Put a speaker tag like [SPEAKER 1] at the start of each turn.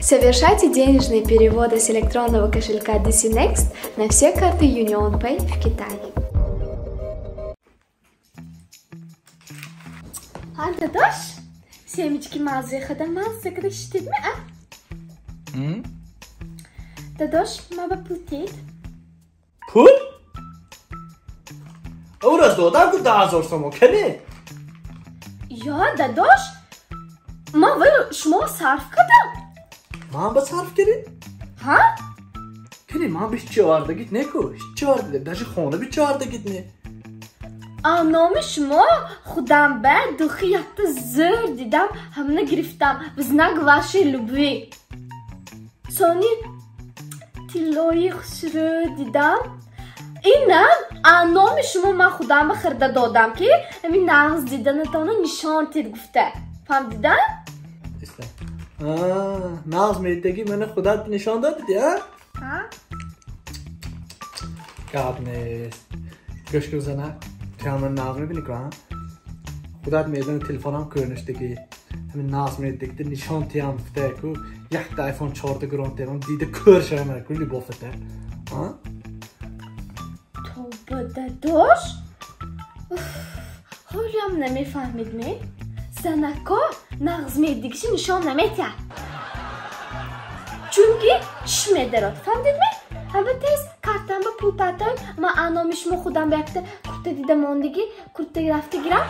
[SPEAKER 1] Совершайте денежные переводы с электронного кошелька DC Next на все карты UnionPay в Китае. А, дадош, семечки маззаи хада мазза када шитидми, а? Дадош, ма ба пул тед?
[SPEAKER 2] Пул? Ураз додам ку 10 000 сомо, кане?
[SPEAKER 1] Ё, дадош, ма вай шумо сарф кардам.
[SPEAKER 2] Ман ба сарф кардӣ?
[SPEAKER 1] Ҳа?
[SPEAKER 2] Кане, ман ба ҳеҷ овардагит не ку, ҳеҷ овардагит, даже хона ба ҳеҷ овардагит не.
[SPEAKER 1] А номи шумо худам ба духи якта зӯр дидам, ҳамна гирифтам в знак вашей любви. Сони тиллои хушрӯ дидам. Инам а номи шумо ман худам ба хирда додам, ки ҳамин нағз диданатонро нишон тед гуфта. Фаҳмдидан?
[SPEAKER 2] Нағз медидаги мана худат нишон додиди, а?
[SPEAKER 1] Ҳа?
[SPEAKER 2] Гап нест. Гӯш кун, занак, ту ҳам мани нағз мебинӣ ку, а? Худат медони, телефонам кӯрништаги. Ҳамин нағз медидагида нишон тиям гуфта ку, якта iPhone 14 гирон тиям, дида кӯр шавам ку любовата. А?
[SPEAKER 1] Тобба, дадош? Ҳолиам намефаҳмид ме? Занако нағз медидагиши нишон наметиҳад. Чунки чиш медарод, фаҳмидед ме? Ҳама тез картам ба пул партоем, ман а номи шумо худам ба якта курта дида мондагӣ, курта рафта гирам.